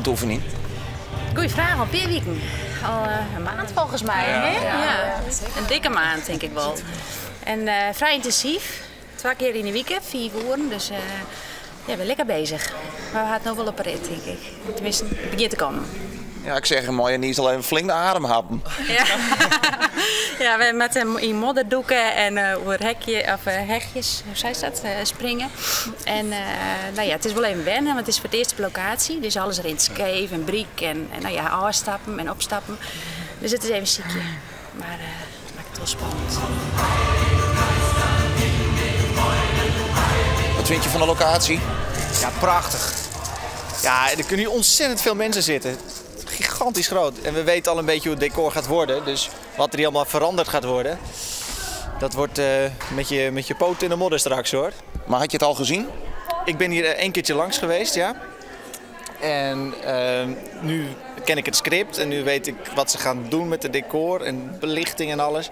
oan it oefenjen? Goeie fraach, al in pear wiken. Al in maand folgens my. Ja. Ja. In dikke maand tink ik wol. En frij yntinsyf. Twa kear yn 'e wike, fiif oeren. Dus ja, we lekker beuzich. Mar we ha it no wol op 'e rit, tink ik. Teminsten, it begjint te kommen. Ja, ik seach mei niis al even flink de adem happen. Ja, ja we moatte yn modder dûke en oer hekje, of hechjes, hoe seist dat, springe. En no ja, it is wol even wennen, want it is foar it earst op lokaasje. Dus alles rint skeef en bryk en no ja, ôfstappen en opstappen. Dus it is even sykje. Mar it makket it wol spannend. Wat vind je van de locatie? Ja, prachtig. Ja, er kunnen hier ontzettend veel mensen zitten. Gigantisch groot. En we weten al een beetje hoe het decor gaat worden. Dus wat er hier allemaal veranderd gaat worden. Dat wordt met je poot in de modder straks, hoor. Maar had je het al gezien? Ik ben hier één keertje langs geweest, ja. En nu ken ik het script en nu weet ik wat ze gaan doen met het decor en belichting en alles.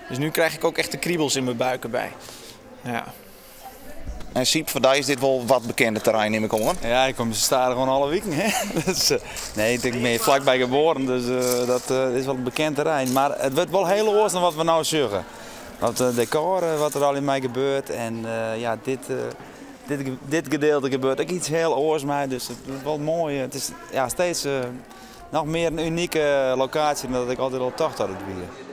Dus nu krijg ik ook echt de kriebels in mijn buik erbij. Ja. En Siep, foar dy is dit wol wat bekende terrein, nim ik oan. Ja, ik kom sta gewoon alle weken. Hè? Dus, nee, ik ben vlakbij geboren, dus dat is wel een bekend terrein. Maar it wurdt wol hiel oars dan wat we no sjogge. Want it decor wat der al yn my gebeurt en ja, dit gedeelte gebeurt ek iets hiel oars mei. Dus it is wol moai. It is, ja, steeds noch mear in unike lokaasje dan dat ik altyd al tocht dat it wie.